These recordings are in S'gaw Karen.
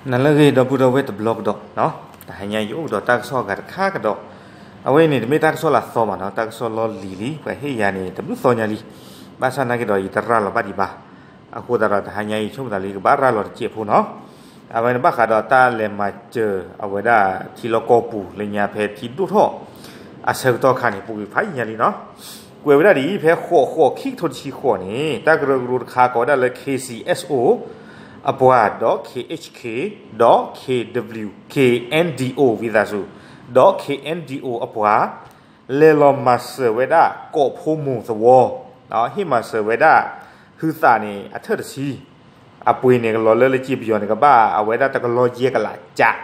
နၤလၢအဂ့ၤ ဒီပုၢ်ဒီဝဲၢ်တဘျီကဒီး, တဟါညါယအိၣ်ကဒီးတၢ်ကစီၣ်အဂၤတခါကဒီး, အဝဲအံၤန့ၣ် တမ့ၢ်တၢ်ကစီၣ်လၢအသီဘၣ်နီၤ, တၢ်ကစီၣ်လီၢ်လံၤလံ, ပှၤဟ့ၣ်ယၤန့ၣ် တဘျုးသီညါလံ, ဘၣ်ဆၣ်နာ်က့ဒီး ယတရၤလီၤဘၣ်ဒံးဘၣ်, အဃိသတးဒီး တဟါညါအံၤ ဆိကမိၣ်သးလၢယကဘၣ်ရၤလီၤတစဲးဖိနီၤ, အဝဲန့ၣ်ဘၣ်ဃးဒီးတၢ်လဲၤမၤစၢၤ အဝဲဒၣ်ထံလီၢ်ကီၢ်ပူၤ လၢညါဖဲထံဒိၣ်ထီၣ် အဆၢကတီၢ်ခါန့ၣ် ပူၤကွံာ်ဖးယံာ်ညါလံနီၤ, ကွဲးဝဲဒၣ်ဒ်အံၤ ဖဲဃိးဃိးခံကထိတဆံဃိးန့ၣ် တၢ်ကရၢကရိတခါကိးဝဲဒၣ်လၢ K C S O အပှၤ ဒီး K H K ဒီး K W K N D O ဝံသးစူၤ, ဒီး K N D O အပှၤ လဲၤလီၤမၤစၢၤဝဲဒၣ် ကိးဖိမိၢ်သဝီ, ဟ့ၣ်မၤစၢၤဝဲဒၣ် ဟုသးန့ၣ် အထၢၣ်တဆံ, အပှ့ၤန့ၣ် ကလီၤလၢလၢစ့ပယီၤန့ၣ် ကဘၣ်အဝဲဒၣ်တကလီယဲၢ်ကလးကး,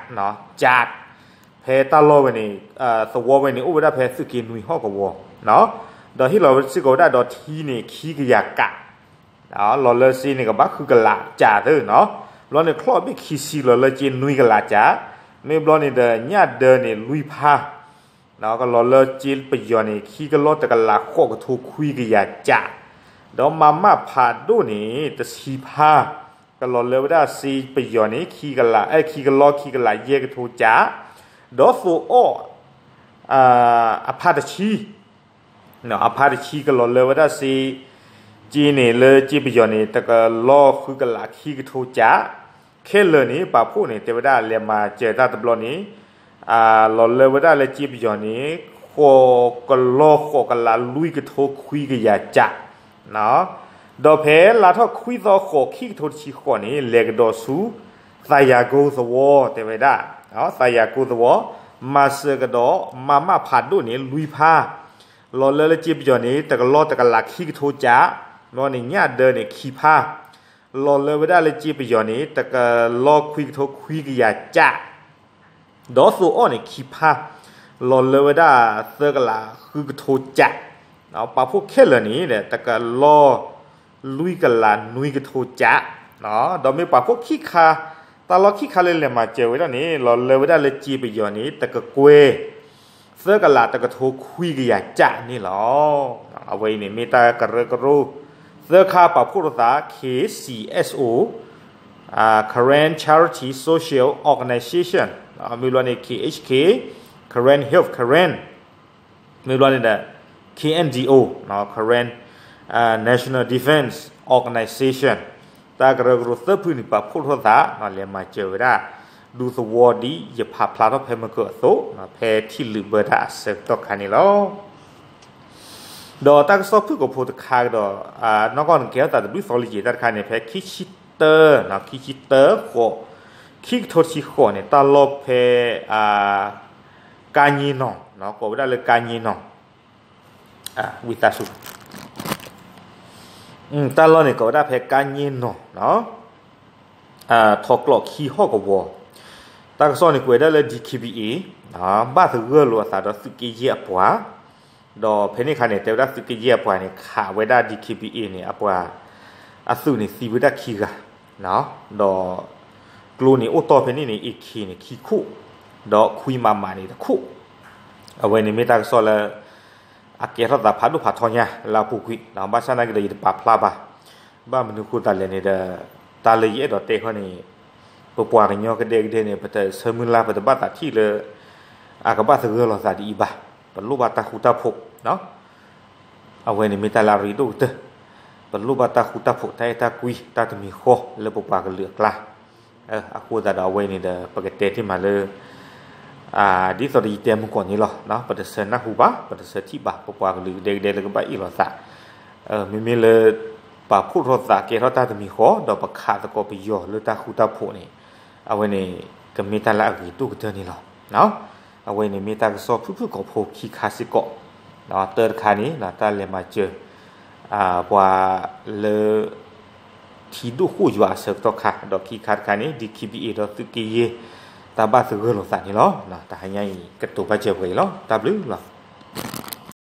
ကး, ဖဲတၢ်လီၢ်ဝဲန့ၣ် သဝီဝဲန့ၣ် အိၣ်ဝဲဒၣ်ဖဲသုးက့နွံဟီၣ်ကဝီၤ, ဒီးဟ့ၣ်လီၤဝဲစ့ၢ်ကီးဝဲဒၣ်ဒီးထံန့ၣ် ခံကယၤကး လီၤလၢစ့န့ၣ် ကဘၣ်ဃုကလးကးသၢနီၤ, ဘျီန့ၣ်ချီၣ်ဘ့ၣ်ခံဆံလီၤလၢစ့နွံကလးကး, မ့ၢ်ဘျီန့ၣ်ဒီး ညၣ်ဒၢန့ၣ် လွံၢ်ဖါ, ကလီၤလၢစ့ပယီၤန့ၣ် ခံကလီတကလးဃိးကထိခွံကယၤကး, ဒီးမၤမၣ်ဖးဒိၣ်န့ၣ် တဆံဖါ, ကလီၤလၢဝဲဒၣ်စ့ပယီၤန့ၣ် ခံကလး, အဲ ခံကလီခံကလးယဲၢ်ကထိကး, ဒီးသိးအီၣ် အဖါတဆံ အဖါတဆံကလီၤလၢဝဲဒၣ်စ့, စ့န့ၣ်လၢစ့ပယီၤန့ၣ် တကလီဃုကလးခံကထိကး, ခဲလၢာ်န့ၣ် ပာ်ဖှိၣ်န့ၣ် တဲဝဲဒၣ်လဲၤမၤစၢၤတၢ်တဘျီန့ၣ် လီၤလၢဝဲဒၣ်လၢစ့ပယီၤန့ၣ် ဃိးကလီဃိးကလးလွံၢ်ကထိခွံကယၤကး, ဒီးဖဲလါထီၣ်ခွံသီဃိးခံကထိတဆံဃိးန့ၣ် လဲၤကဒီးဆူ သးယၤကိသဝီ တဲဝဲဒၣ်, သးယၤကိသဝီ မၤစၢၤကဒီးမၤမၣ်ဖးဒိၣ်န့ၣ် လွံၢ်ဖါ, လီၤလၢလၢစ့ပယီၤန့ၣ် တကလီတကလးခံကထိကး, ဘျီန့ၣ်ညၣ်ဒၢန့ၣ် ခံဖါ, လီၤလၢဝဲဒၣ်လၢစ့ပယီၤန့ၣ် တကလီခွံကထိခွံကယၤကး, ဒီးသိးအီၣ်န့ၣ် ခံဖါ, လီၤလၢဝဲဒၣ်သၢကလးဃုကထိကး, ပာ်ဖှိၣ်ခဲလၢာ်န့ၣ် တကလီလွံၢ်ကလးနွံကထိကး, ဒီးမ့ၢ်ပာ်ဖှိၣ်ခံခါ, တၢ်လီၢ်ခံခါလၢလဲၤမၤစၢၤဝဲဒၣ်န့ၣ် လီၤလၢဝဲဒၣ်လၢစ့ပယီၤန့ၣ် တကကွဲၢ် သၢကလးတကထိခွံကယၤကးန့ၣ်လီၤ. အဝဲအံၤန့ၣ်မ့ၢ်တၢ်ကရၢကရိ သၢခါပာ်ဖှိၣ်ထီၣ်သး K C S O, Karen Charity Social Organization, မ့ၢ်ဘျီန့ၣ် K H K, Karen Help Karen, မ့ၢ်ဘျီန့ၣ်ဒီး K N D O, Karen National Defense Organization, တၢ်ကရၢကရိသၢဖုန့ၣ် ပာ်ဖှိၣ်ထီၣ်သး လဲၤမၤစၢၤဝဲဒၣ် ဒူသဝီဒ်ယဖးဖျါထီၣ်ဖဲမုၢ်ကၢအသိး ဖဲထံၣ်လုာ်ဘၢတၢ်အဆၢကတီၢ်ခါန့ၣ်လီၤ. ဒီးတၢ်ကစီၣ်ဖုၣ်ကိာ်ဖိတခါကဒီး, နီၢ်ကီၢ်န့ၣ်ကဲထီၣ်သးတဘျုးသီလံက့ၤ တၢ်တခါန့ၣ် ဖဲခံဆံတၢ, ခံဆံတၢဃိး ခံကထိတဆံဃိးန့ၣ် တၢ်လီၢ်ဖဲ ကါည့နီၤ, ကိးဝဲဒၣ်လၢကါည့နီၤ, ဝံသးစူၤ တၢ်လီၢ်န့ၣ် ကိးဝဲဒၣ်ဖဲကါည့နီၤ, ထီၣ်ကျီၢ်ခံဟီၣ်ကဝီၤ, တၢ်ကစီၣ်န့ၣ် ကွဲးဒၣ်လၢ D K B A ဘၣ်သဂၢၢ်လိာ်အသးဒီးသုးက့ယဲၢ်အပှၤ, ဒီးဖဲန့ၣ်အခါန့ၣ် တဲဝဲဒၣ်သုးက့ယဲၢ်အပှၤန့ၣ် ခးဝဲဒၣ် D K B A န့ၣ် အပှၤ အသုးန့ၣ်သံဝဲဒၣ်ခံဂၤ, ဒီးကျိန့ၣ်အိၣ်တီၢ်ဖဲန့ၣ်န့ၣ် AK န့ၣ်ခံခိၣ်, ဒီးခွံမးမးန့ၣ်တခိၣ်, အဝဲန့ၣ်မ့ၢ်တၢ်ကစီၣ်လၢ အကဲထီၣ်သးဖးဒိၣ်ဖးထီညါလၢအပူၤကွံာ်, ဘၣ်ဆၣ်နာ်က့ဒီးယတပာ်ဖျါဘၣ်, ဘၣ်မနုၤအဃိသတးလဲၣ်န့ၣ်ဒီး တၢ်လၢယအဲၣ်ဒိးတဲခီန့ၣ် ပပှၤကညီကဒဲကဒဲန့ၣ် ပတဆၢမုၢ်လၢ် ပတဘၣ်သးထံၣ်လၢ အကဘၣ်သဂၢၢ်လိာ်သးဒ်အံၤဘၣ်, ပလိၣ်ဘၣ်တၢ်ဃူတၢ်ဖိး, အဝဲန့ၣ်မ့ၢ်တၢ်လၢအရ့ဒိၣ်ကတၢၢ်, ပလိၣ်ဘၣ်တၢ်ဃူတၢ်ဖိး တၢ်အဲၣ်တၢ်ကွံ တၢ်တမံၤဃီလၢပပှၤကလုာ်အကျါ, အဃိသတးဒီးအဝဲန့ၣ်ဒီး ပကတဲတ့ၢ်မးလၢ ဒ်သိးဒီးယတဲမုၢ်ကီၢ်န့ၣ်လီၤ, ပတဆၢနၢ်ဟူဘၣ် ပတဆၢထံၣ်ဘၣ် ပပှၤကလုာ်ကဒဲကဒဲလၢကဘၣ်အ့ၣ်လိာ်သး, မ့မ့ၢ်လၢ ပာ်ဖှိၣ်ထီၣ်သးကဲထီၣ်တၢ်တမံၤဃီ ဒီးပခးသကိးပယီၤလၢတၢ်ဃူတၢ်ဖိးန့ၣ်, အဝဲန့ၣ် ကမ့ၢ်တၢ်လၢအဂ့ၤဒိၣ်ကတၢၢ်န့ၣ်လီၤ. အဝဲန့ၣ်မ့ၢ်တၢ်ကစီၣ်ဖုၣ်ဖုၣ်ကိာ်ဖိခံခါစ့ၢ်ကီး, တၢ်တခါန့ၣ် တၢ်လဲၤမၤစၢၤ ပှၤလၢ ထံဒိၣ်ဃိၣ်ယွၤအဆၢကတီၢ်ခါ, ဒီးခံခါတခါန့ၣ် DKBA ဒီးသုးက့ယဲၢ် တၢ်ဘၣ်သဂၢၢ်လိာ်သးန့ၣ်လီၤ. တဟါညါအံၤ ကတိၤဘၣ်စၢၤပှဲၤအံၤလီၤ. တၢ်ဘျုးလီၤ.